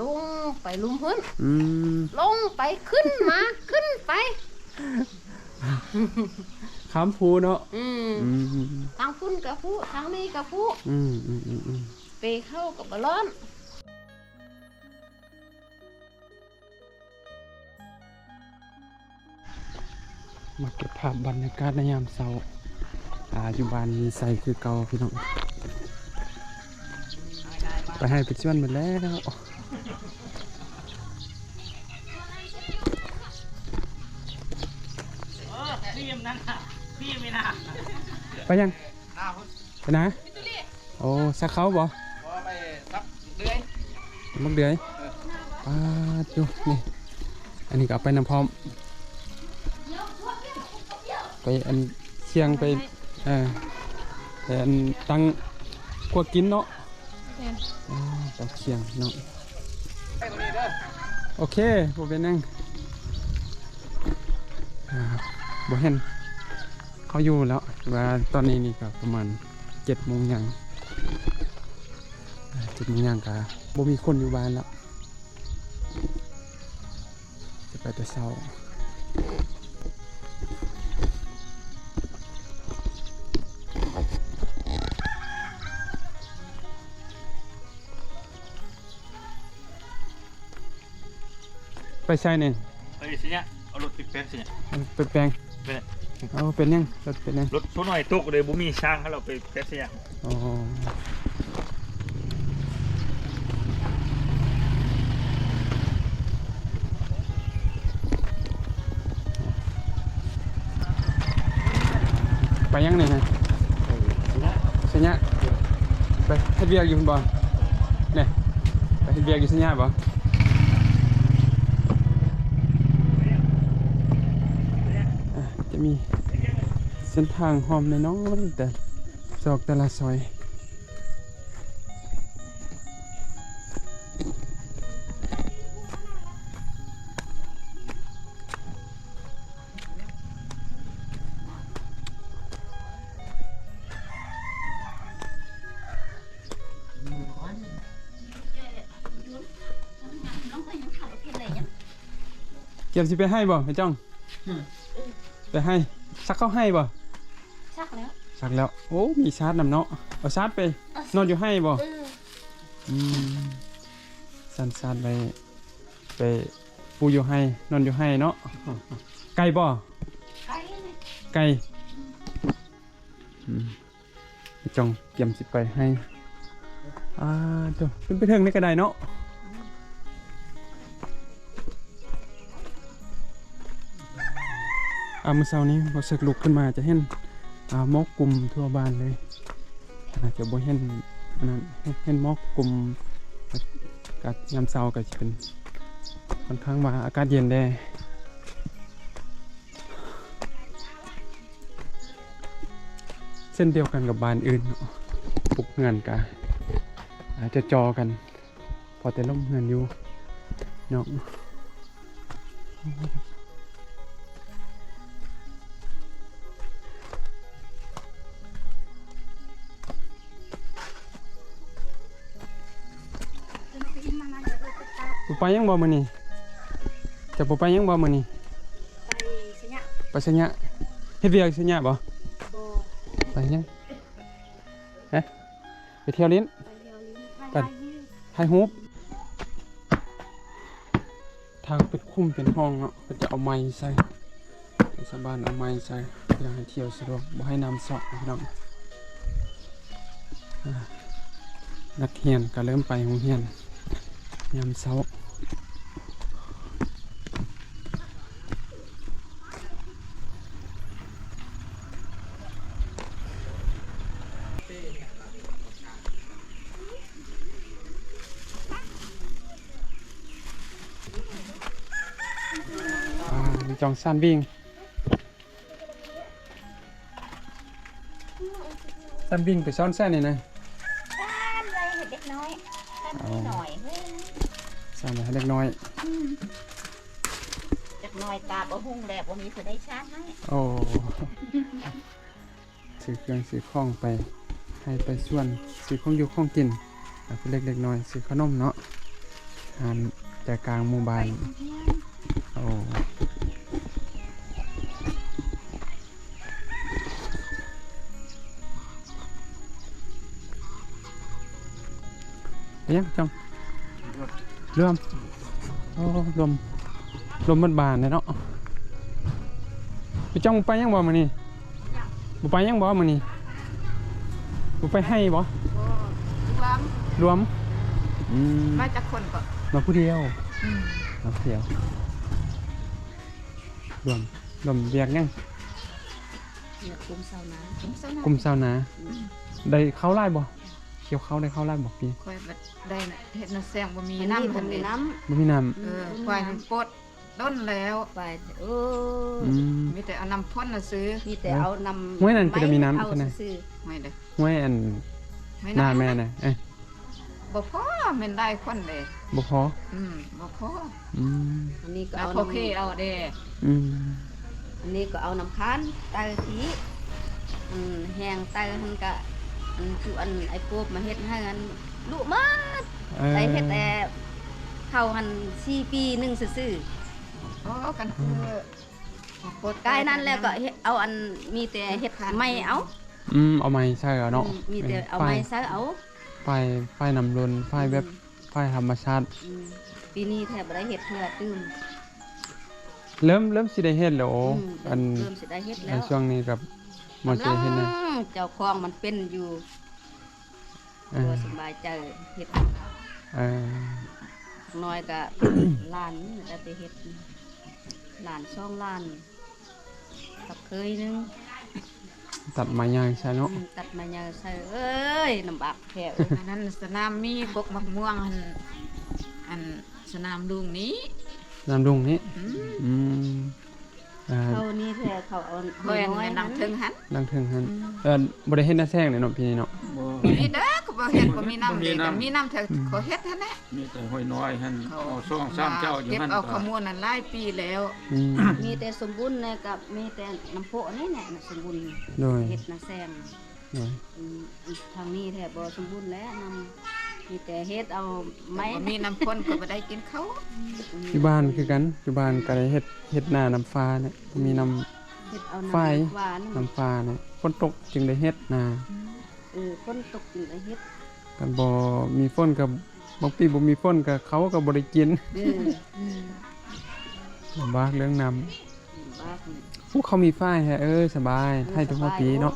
ລົງໄປລຸ່ມພຸ້ນ ອືມ ລົງໄປ ຂຶ້ນມາ ຂຶ້ນໄປ ຂ້າມພູເນາະ ອືມ ອືມ ທາງພຸ້ນກະພູ ທາງນີ້ກະພູ ອືມ ອືມ ອືມ ອືມ ເປເຂົ້າກະບໍ່ລອດ. ມາເກັບພາບບັນຍາກາດໃນຍາມເຊົ້າ ອ່າ ຢູ່ບ້ານມີໄຊຄືເກົ່າພີ່ນ້ອງ ໄປໄຮ່ໄປສວນໝົດແລ້ວ ໄປຫຍັງ? ໄປນາ? ໂອ້ ສັກເຂົ້າບໍ່? ບໍ່ ໄປສັກເດືອຍ ໝາກເດືອຍ ເອີ ປາດໂທ້ ນີ້ ອັນນີ້ກະເອົາໄປນຳພ້ອມ ໄປອັນຄຽງໄປ ເອີ ໄປອັນຕັ້ງຄົວກິນເນາະ ແມ່ນ ອ່າ ຕັ້ງຄຽງເນາະ ໂອເຄ ບໍ່ເປັນຫຍັງ ອ່າ ບໍ່ເຫັນ ເຂົາຢູ່ແລ້ວ ວ່າຕອນນີ້ນີ້ກະປະມານເຈັດໂມງຫຍັງ ເຈັດໂມງຫຍັງກະບໍ່ມີຄົນຢູ່ບ້ານແລ້ວ ຈະໄປແຕ່ເຊົ້າ. ໄປໃສນີ້? ໄປໄຊຍະ ເອົາລົດໄປແປງໄຊຍະ ໄປແປງ ເປັນ ເອົາ ເປັນຫຍັງ? ລົດເປັນຫຍັງ? ລົດໂຊນ້ອຍຕົກເລີຍ ບໍ່ມີຊ່າງ ໃຫ້ເຮົາໄປແປງໄຊຍະ ອໍ ໄປຫຍັງນີ້ນະ? ໄຊຍະ ໄຊຍະ ໄປເຮັດວຽກຢູ່ພຸ້ນບໍ່? ແນ່ ໄປເຮັດວຽກຢູ່ໄຊຍະບໍ່? ອ່າ ຈະມີເສັ້ນທາງຮ່ອມນ້ອຍໆ ແຕ່ຊອກແຕ່ລະຊອຍ. ກຽມຊິໄປໄຮ່ບໍ່ ແມ່ຈ່ອງ? ໄປໄຮ່ ສັກເຂົ້າໄຮ່ບໍ່? ສັກແລ້ວ ສັກແລ້ວ ໂອ້ ມີສາດນຳເນາະ ເອົາສາດໄປນອນຢູ່ໄຮ່ບໍ່? ອືມ ສັນສາດໄປ ໄປປູຢູ່ໄຮ່ ນອນຢູ່ໄຮ່ເນາະ ໄກບໍ່? ໄກ ໄກ ອືມ ຈ້ອງກຽມຊິໄປໄຮ່ ອ່າ ໂທ້ ຂຶ້ນໄປເທິງນີ້ກະໄດ້ເນາະ ອ່າ ມື້ເຊົ້ານີ້ບໍ່ເສິກລຸກຂຶ້ນມາຈະເຫັນ ອ່າ ໝອກກຸມທົ່ວບ້ານເລີຍ ອາດຈະບໍ່ເຫັນອັນນັ້ນ ເຫັນໝອກກຸມ ອາກາດຍາມເຊົ້າກະຊິເປັນ ຂ້ອນຂ້າງວ່າອາກາດເຢັນແດ່. ເຊັ່ນດຽວກັນກັບບ້ານອື່ນເນາະ ປຸກເຮືອນກະອາດຈະຈໍ່ກັນ ພໍແຕ່ລົ້ມເຮືອນຢູ່ເນາະ. ບໍ່ໄປຫຍັງບໍ່ມື້ນີ້? ເຈົ້າບໍ່ໄປຫຍັງບໍ່ມື້ນີ້? ໄປໄຊຍະ ໄປໄຊຍະ ເຮັດວຽກໄຊຍະບໍ່? ບໍ່ ໄປຫຍັງ? ຮະ? ໄປທ່ຽວຫຼິ້ນ ໄປທ່ຽວຫຼິ້ນ ໄປຖ່າຍຮູບ ທາງເປັນຂຸມເປັນຮ່ອງເນາະ ເພິ່ນຈະເອົາໄມ້ໃສ່ ຊາວບ້ານເອົາໄມ້ໃສ່ ເພື່ອໃຫ້ທ່ຽວສະດວກ ບໍ່ໃຫ້ນ້ຳຊອກພີ່ນ້ອງ. ອາ ນັກຮຽນກະເລີ່ມໄປໂຮງຮຽນຍາມເຊົ້າ. ອ່າ ມີຈອງຊານວິງ ຊານວິງໄປຊ້ອນໃສ່ນີ້ນະ ຊານໄວ້ໃຫ້ເດັກນ້ອຍ ຊານ ອໍ ນ້ອຍເວີຍ ຊານໄວ້ໃຫ້ເດັກນ້ອຍ ອືມ ເດັກນ້ອຍຕາບໍ່ຮຸ່ງແລ້ວ ບໍ່ມີຜູ້ໃດຊານໃຫ້ ໂອ້ ຊື້ເຄື່ອງຊື້ຂອງໄປໄຮ່ໄປສວນ ຊື້ຂອງຢູ່ຂອງກິນ ໃຫ້ເດັກເລັກເດັກນ້ອຍ ຊື້ຂະໜົມເນາະ. ຮ້ານໃຈກາງໝູ່ບ້ານ. ໂອ້ ເປັນຫຍັງຈ້ອງ? ລວມ. ໂອ້ ລວມ ລວມໝົດບ້ານເລີຍເນາະ. ໄປຈ້ອງ ໄປຫຍັງບໍ່ມື້ນີ້? ບໍ່ໄປຫຍັງບໍ່ມື້ນີ້? ບໍ່ໄປໄຮ່ບໍ່? ບໍ່ ລວມ ລວມ. ອືມ ມາຈັກຄົນກໍ? ມາຜູ້ດຽວ. ອືມ ມາຜູ້ດຽວ. ລວມ ລວມວຽກຫຍັງ? ວຽກກຸ່ມຊາວນາ. ກຸ່ມຊາວນາ ກຸ່ມຊາວນາ. ອືມ ໄດ້ເຂົ້າຫຼາຍບໍ່? ກ່ຽວເຂົ້າໄດ້ເຂົ້າຫຼາຍບໍ່ປີ? ຂ້ອຍບໍ່ໄດ້ນະ ເຮັດນາແຊງ ບໍ່ມີນ້ຳ. ອັນນີ້ບໍ່ມີນ້ຳ ບໍ່ມີນ້ຳ. ເອີ ອືມ ຄວາຍມັນປົດ ດົນແລ້ວ ໄປ ເອີ ອືມ ມີແຕ່ເອົານ້ຳພົ້ນຊື່ໆ. ມີແຕ່ເອົານ້ຳ ຫ້ວຍນັ້ນຄືຈະມີນ້ຳ ເອົາຊື່ໆ. ຫ້ວຍໃດ? ຫ້ວຍອັນ ຫ້ວຍນາແມ່ນະ. ເອີ ບໍ່ພໍ ແມ່ນຫຼາຍຄົນເດ້. ບໍ່ພໍ. ອືມ ບໍ່ພໍ. ອືມ ອັນນີ້ກໍເອົານ້ຳ ພໍເພເອົາເດ້. ອືມ ອັນນີ້ກໍເອົານ້ຳຄານໃສ່ທີ່ ອັນແຫ້ງໃສ່ຫັ້ນກະ ອັນຄືອັນໄອ້ໂກບມາເຮັດໃຫ້ ອັນລຸໝົດ. ເອີ ໄດ້ເຮັດແຕ່ເຂົ້າຫັ້ນສີ່ປີໜຶ່ງຊື່ໆ. ອໍ ກັນຄື ອືມ ກາຍນັ້ນແລ້ວກໍເຮັດເອົາ ອັນ ມີແຕ່ເຮັດໃໝ່ເອົາ. ອືມ ເອົາໃໝ່ໃສ່ເອົາເນາະ. ອືມ ມີແຕ່ເອົາໃໝ່ໃສ່ເອົາ. ຝ້າຍ ຝ້າຍນ້ຳລົ້ນ ຝ້າຍແບບ ອືມ ຝ້າຍທຳມະຊາດ. ອືມ ປີນີ້ແທບບໍ່ໄດ້ເຮັດເທື່ອຕື່ມ. ເລີ່ມ ເລີ່ມຊິໄດ້ເຮັດແລ້ວ. ໂອ້ ອືມ ອັນ ເລີ່ມຊິໄດ້ເຮັດແລ້ວ. ໃນຊ່ວງນີ້ກັບໝໍເຈເຮັດນະ ກຳລັງ ເຈົ້າຂອງມັນເປັນຢູ່. ເອີ ບໍ່ສະບາຍໃຈເຮັດ. ເອີ ນ້ອຍກະ ຫຼານນີ້ແຫຼະໄປເຮັດ ຫຼານສອງຫຼານ ກັບເຄີຍໜຶ່ງ ຕັດໄມ້ໃຫຍ່ໃສ່ເນາະ. ອືມ ຕັດໄມ້ໃຫຍ່ໃສ່. ເອີຍ ລຳບາກແທ້. ອັນນັ້ນສະໜາມມີກົກໝາກມ່ວງຫັ້ນ ອັນສະໜາມລຸງນີ້ ສະໜາມລຸງນີ້. ອືມ ອືມ ອ່າ ເຂົານີ້ແທ້ ເຂົາເອົາ ຂ້ອຍອັນນັ້ນ ໃນຫຼັງເທິງຫັ້ນ ຫຼັງເທິງຫັ້ນ. ອືມ ເອີ ບໍ່ໄດ້ເຮັດນາແຊງເດ້ເນາະ ປີນີ້ເນາະ. ບໍ່ ມີແຕ່ກໍບໍ່ເຮັດ ບໍ່ມີນ້ຳເດ້. ມີນ້ຳ ມີນ້ຳແທ້ ອືມ ກໍເຮັດຫັ້ນແຫຼະ. ມີແຕ່ຫ້ວຍນ້ອຍຫັ້ນ ເຂົາ ເອົາຊ່ອງສາມເຈົ້າຢູ່ຫັ້ນ ເກັບເອົາ ກໍ ຂະມວນນັ້ນຫຼາຍປີແລ້ວ. ອືມ ມີແຕ່ສົມບູນແດ່ ກັບມີແຕ່ນ້ຳໂພນີ້ແຫຼະ ສົມບູນ. ໂດຍ ເຮັດນາແຊງ. ໂດຍ ອືມ ທາງນີ້ແທ້ບໍ່ສົມບູນແຫຼະ ນ້ຳມີແຕ່ເຮັດເອົາໄມ້. ບໍ່ມີນ້ຳຝົນກໍບໍ່ໄດ້ກິນເຂົ້າ. ອືມ ຢູ່ບ້ານຄືກັນ ຢູ່ບ້ານກໍໄດ້ເຮັດ ເຮັດນານ້ຳຟ້ານີ້ ມີນ້ຳ ເຮັດເອົານ້ຳ ຝ້າຍ ນ້ຳຟ້ານີ້ ຝົນຕົກຈຶ່ງໄດ້ເຮັດນາ. ອືມ ເອີ ຝົນຕົກຈຶ່ງໄດ້ເຮັດ. ຄັນບໍ່ມີຝົນກໍ ບາງປີບໍ່ມີຝົນກໍເຂົ້າກໍບໍ່ໄດ້ກິນ. ເອີ ອືມ ລຳບາກເລື່ອງນ້ຳ. ໂອ້ ເຂົາມີຝ້າຍແທ້. ເອີ ສະບາຍ ໄຮ່ແຕ່ຫົວປີເນາະ.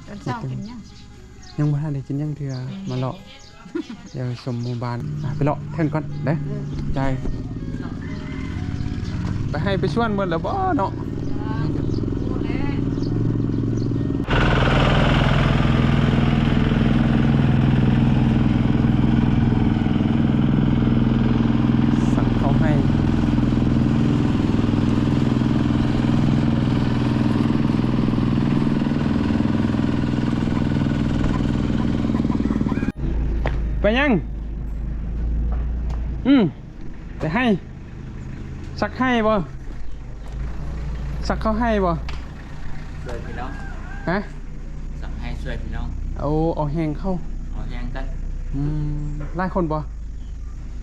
ຕອນເຊົ້າກິນຫຍັງ? ຍັງບໍ່ທັນໄດ້ກິນຫຍັງເທື່ອ. ອືມ ມາເລາະ ດຽວຊົມໝູ່ບ້ານ. ອ່ະ ໄປເລາະເທິງກ່ອນເດີ. ເອີ ໃຈ ໄປໄຮ່ໄປສວນເບິດແລ້ວບໍ່ເນາະ? ສັກເຂົ້າໄຮ່ ໄປຫຍັງ? ອືມ ໄປໄຮ່. ສັກໄຮ່ບໍ່? ສັກເຂົ້າໄຮ່ບໍ່? ຊ່ວຍພີ່ນ້ອງ. ຮະ? ສັກໄຮ່ຊ່ວຍພີ່ນ້ອງ. ໂອ້ ເອົາແຮງເຂົ້າ ເອົາແຮງກັນ. ອືມ ຫຼາຍຄົນບໍ່?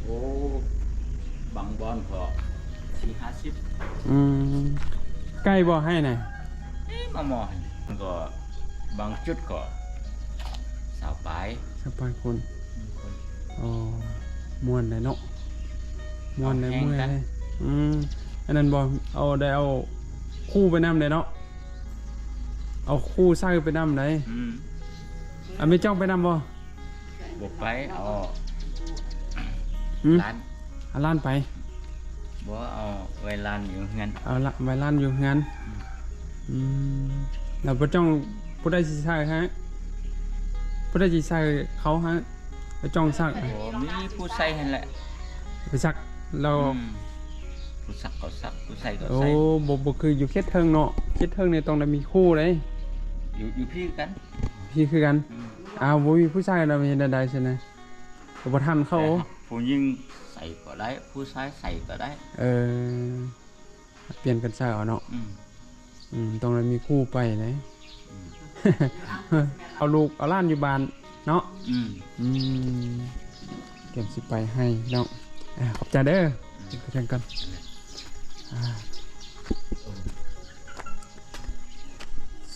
ໂອ້ ບາງບ່ອນກໍສີ່ຫ້າສິບ. ອືມ ໄກບໍ່ໄຮ່ນະ? ເອີ ມາໝໍຫັ້ນກໍ ບາງຈຸດກໍຊາວປາຍ ຊາວປາຍຄົນ. ອືມ ຄົນ. ອໍ ມ່ວນເດ້ເນາະ ມ່ວນເດ້. ເອົາແຮງກັນ ເມື່ອຍເດ້. ອືມ ອັນນັ້ນບໍ່ ເອົາ ໄດ້ເອົາຄູ່ໄປນຳເດ້ເນາະ ເອົາຄູ່ໃສ່ໄປນຳໄດ໋. ອືມ ອາ ແມ່ຈ້ອງໄປນຳບໍ່? ບໍ່ໄປ ເອົາ ຫືມ? ຫຼານ ເອົາຫຼານໄປ. ບໍ່ ເອົາໄວ້ຫຼານຢູ່ເຮືອນ. ເອົາລະ ໄວ້ຫຼານຢູ່ເຮືອນ. ອືມ ອືມ ແລ້ວບໍ່ຈ້ອງ ຜູ້ໃດຊິໃສ່ໃຫ້? ຜູ້ໃດຊິໃສ່ເຂົ້າໃຫ້? ໄປຈ້ອງສັກ. ໂອ້ ມີຜູ້ໃສ່ຫັ້ນແຫຼະ ໄປສັກແລ້ວ. ອືມ ຜູ້ສັກກໍສັກ ຜູ້ໃສ່ກໍໃສ່. ໂອ້ ບໍ່ ບໍ່ຄືຢູ່ເຂດເທິງເນາະ ເຂດເທິງນີ້ຕ້ອງໄດ້ມີຄູ່ເດ້. ຢູ່ ຢູ່ພີ້ຄືກັນ ພີ້ຄືກັນ. ອືມ ອ້າວ ບໍ່ມີຜູ້ໃສ່ແລ້ວເຮັດແນວໃດຊັ້ນນະ? ກໍບໍ່ທັນເຂົາ. ແຕ່ຜູ້ຍິງໃສ່ກໍໄດ້ ຜູ້ຊາຍໃສ່ກໍໄດ້. ເອີ ປ່ຽນກັນໃສ່ເອົາເນາະ. ອືມ ອືມ ຕ້ອງໄດ້ມີຄູ່ໄປເດ້. ອືມ ເອົາລູກເອົາຫຼານຢູ່ບ້ານເນາະ. ອືມ ອືມ ກຽມຊິໄປໃຫ້ເນາະ. ອ່າ ຂອບໃຈເດີ. ກິນກາແຟກ່ອນ. ອ່າ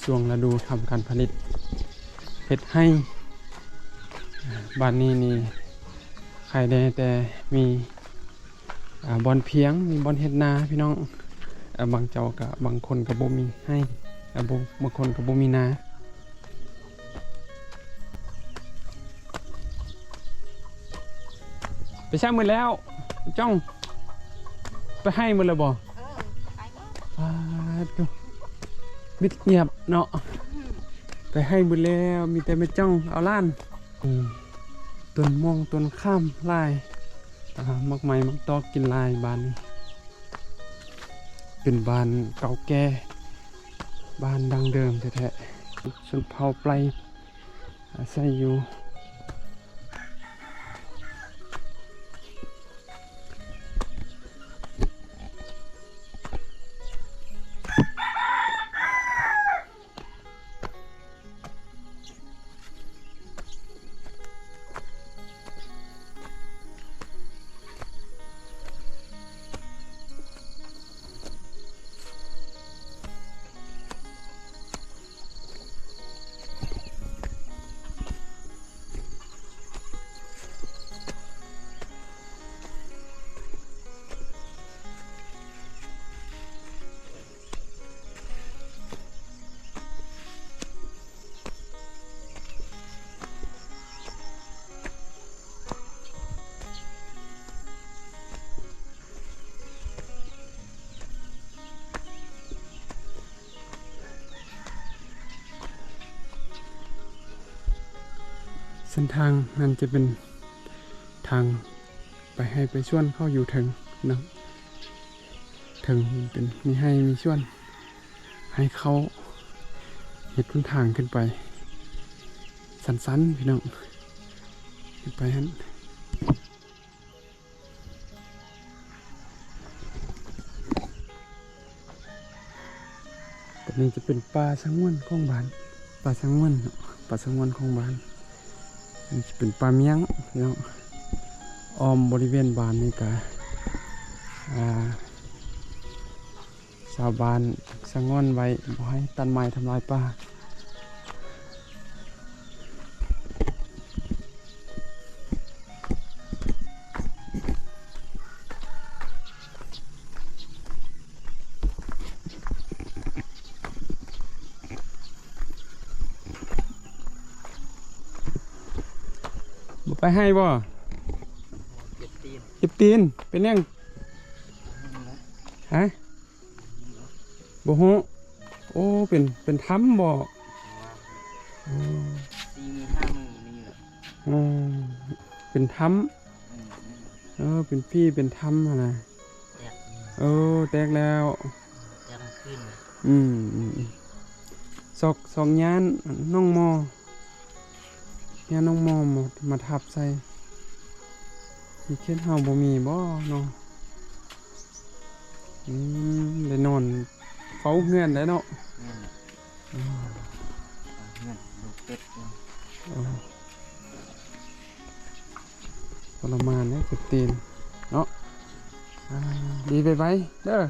ຊ່ວງລະດູທຳການຜະລິດເຮັດໄຮ່ ອ່າ ບ້ານນີ້ນີ້ໄຄແດ່ແຕ່ມີ ອ່າ ບ່ອນພຽງ ມີບ່ອນເຮັດນາພີ່ນ້ອງ. ອ່າ ບາງເຈົ້າກະ ບາງຄົນກະບໍ່ມີໄຮ່ ອ່າ ບໍ່ ບາງຄົນກະບໍ່ມີນາ. ໄປໃສໝົດແລ້ວຈ້ອງ? ໄປໄຮ່ໝົດແລ້ວບໍ່? ເອີ ໄປໝົດ. ປາດໂທ້ ມິດງຽບເນາະ. ອືມ ໄປໄຮ່ໝົດແລ້ວ ມີແຕ່ແມ່ຈ້ອງເອົາຫຼານ. ອືມ ຕົ້ນມ່ວງຕົ້ນຂ້າມຫຼາຍ ອ່າ ໝາກໄມ້ໝາກຕອກກິນຫຼາຍບ້ານນີ້. ເປັນບ້ານເກົ່າແກ່ ບ້ານດັ້ງເດີມແທ້ໆ ຊົນເຜົ່າໄປອາໄສຢູ່. ເສັ້ນທາງນັ້ນຈະເປັນທາງໄປໄຮ່ໄປສວນເຂົາຢູ່ເທິງເນາະ. ເທິງເປັນມີໄຮ່ມີສວນ ໃຫ້ເຂົາເຮັດຫົນທາງຂຶ້ນໄປ ຊັນໆ ພີ່ນ້ອງ ຂຶ້ນໄປຫັ້ນ. ຕົວນີ້ຈະເປັນປ່າສະຫງວນຂອງບ້ານ ປ່າສະຫງວນເນາະ ປ່າສະຫງວນຂອງບ້ານ. ນີ້ຈະເປັນປ່າມ້ຽງເນາະ ອ້ອມບໍລິເວນບ້ານນີ້ກະ ອ່າ ຊາວບ້ານສະຫງວນໄວ້ ບໍ່ໃຫ້ຕັດໄມ້ທຳລາຍປ່າ. ບໍ່ໄປໄຮ່ບໍ່? ເຈັບຕີນ ເຈັບຕີນ ເປັນຫຍັງ? ຮະ? ບໍ່ຮູ້. ໂອ້ ເປັນ ເປັນຖ້ຳບໍ່? ໂອ້ ສີ່ມື້ຫ້າມື້ນີ້ແຫຼະ. ອືມ ເປັນຖ້ຳ. ອືມ ເອີ ເປັນຜີເປັນຖ້ຳຫັ້ນນະ. ແຕກ. ເອີ ແຕກແລ້ວ ແຕກເມື່ອຄືນ. ອືມ ອືມ ອືມ ຊອກ ຊອກຍານໜອງໝໍ ຍານໜອງໝໍມາ ມາທັບໃສ່. ຢູ່ເຂດເຮົາບໍ່ມີບໍ່ເນາະ? ອືມ ໄດ້ນອນເຝົ້າເຮືອນໄດ້ເນາະ. ແມ່ນແຫຼະ. ອືມ ເຮືອນລູກເປັດ. ເອີ ທໍລະມານເດ້ ເຈັບຕີນເນາະ. ອ່າ ດີ ໄວໆເດີ. ອ່າ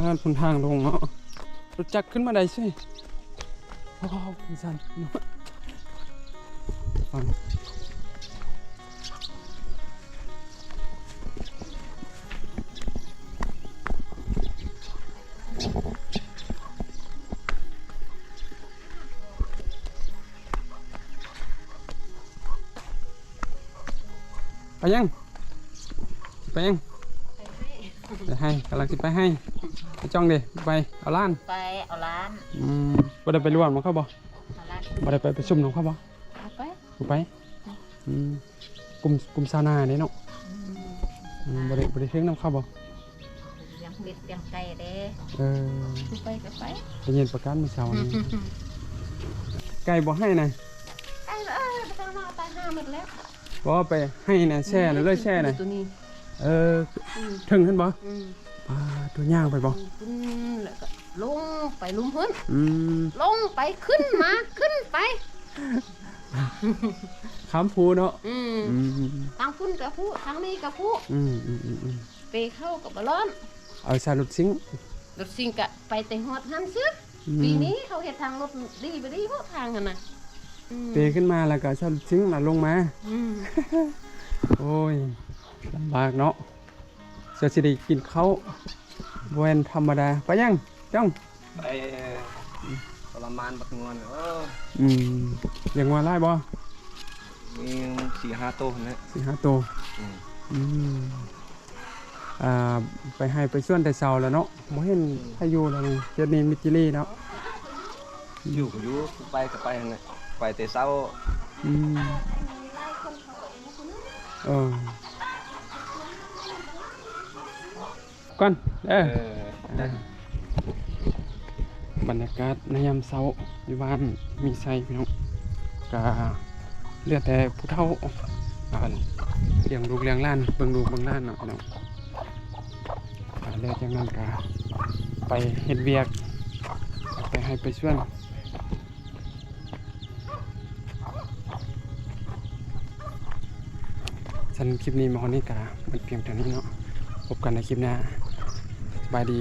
ອ່າ ພຸ້ນທາງລົງເນາະ ລົດຈັກຂຶ້ນມາໄດ້ຊິ. ວ້າວ ມັນສັ່ນເນາະ. ໄປຍັງ? ໄປຍັງ? ໄປໄຮ່ ໄປໄຮ່ ກຳລັງຊິໄປໄຮ່. ໄປຈ້ອງເດ ໄປເອົາຫຼານ? ໄປເອົາຫຼານ. ອືມ ບໍ່ໄດ້ໄປລວມນຳເຂົາບໍ່? ເອົາຫຼານ. ບໍ່ໄດ້ໄປປະຊຸມນຳເຂົາບໍ່? ບໍ່ໄປ. ບໍ່ໄປ? ອືມ ກຸ່ມ ກຸ່ມຊາວນາເດ້ເນາະ. ອືມ ອືມ ບໍ່ໄດ້ ບໍ່ໄດ້ເຖິງນຳເຂົາບໍ່? ຍັງ ເຮັດລ້ຽງໄກ່ເດ້. ເອີ ໄປກໍໄປ ໄປເຮັດປະກັນມື້ເຊົ້ານີ້. ໄກ່ບໍ່ໃຫ້ນະ ໄກ່ ເອີ ໄປທາງນອກໄປຫາໝົດແລ້ວ. ບໍ່ ໄປໃຫ້ນະ ແຊ່ນະ ເລີຍແຊ່ນະ ຕົວນີ້. ເອີ ອືມ ເຖິງຫັ້ນບໍ່? ອືມ ປາ ຕົວຍ່າງໄປບໍ່? ອືມ ແລ້ວກໍລົງໄປລຸ່ມພຸ້ນ. ອືມ ລົງໄປ ຂຶ້ນມາ ຂຶ້ນໄປ ຂ້າມພູເນາະ. ອືມ ອືມ ທາງພຸ້ນກໍພູ ທາງນີ້ກໍພູ. ອືມ ອືມ ອືມ ອືມ ເປເຂົ້າກໍບໍ່ລອດ. ເອົາໃສ່ລົດຊິງ ລົດຊິງກະໄປແຕ່ຮອດຫັ້ນຊື່. ອືມ ປີນີ້ເຂົາເຮັດທາງລົດດີບໍ່ດີບໍ່ທາງຫັ້ນນະ. ອືມ ເປຂຶ້ນມາແລ້ວກໍໃສ່ລົດຊິງແລ້ວລົງມາ. ອືມ ໂອ້ຍ ລຳບາກເນາະ. ເຈົ້າຊິໄດ້ກິນເຂົ້າ ບໍ່ແມ່ນທຳມະດາ. ໄປຍັງ ຈ້ອງ? ໄປ ອືມ ທໍລະມານບັກງວນ. ເອີ ອືມ ລ້ຽງງົວຫຼາຍບໍ່? ມີສີ່ຫ້າໂຕຫັ້ນແຫຼະ ສີ່ຫ້າໂຕ. ອືມ ອືມ ອ່າ ໄປໄຮ່ໄປສວນແຕ່ເຊົ້າແລ້ວເນາະ ບໍ່ເຫັນໃຜຢູ່ແລ້ວນີ້. ເຂດນີ້ມິດຈີລີເນາະ. ຢູ່ກໍຢູ່ ໄປກໍໄປຫັ້ນແຫຼະ ໄປແຕ່ເຊົ້າ. ອືມ ເອີ ກ່ອນເດີ. ເອີ ອ່າ ບັນຍາກາດໃນຍາມເຊົ້າຢູ່ບ້ານມີໄຊພີ່ນ້ອງ ກະເຫຼືອແຕ່ຜູ້ເຖົ້າ ອ່າ ລ້ຽງລູກລ້ຽງຫຼານ ເບິ່ງລູກເບິ່ງຫຼານເນາະພີ່ນ້ອງ. ອ່າ ແລ້ວຈາກນັ້ນກະໄປເຮັດວຽກ ໄປໄຮ່ໄປສວນ. ສຳລັບຄລິບນີ້ມາຮອດນີ້ກະໝົດພຽງເທົ່ານີ້ເນາະ. ພົບກັນໃນຄລິບໜ້າ. ສະບາຍດີ.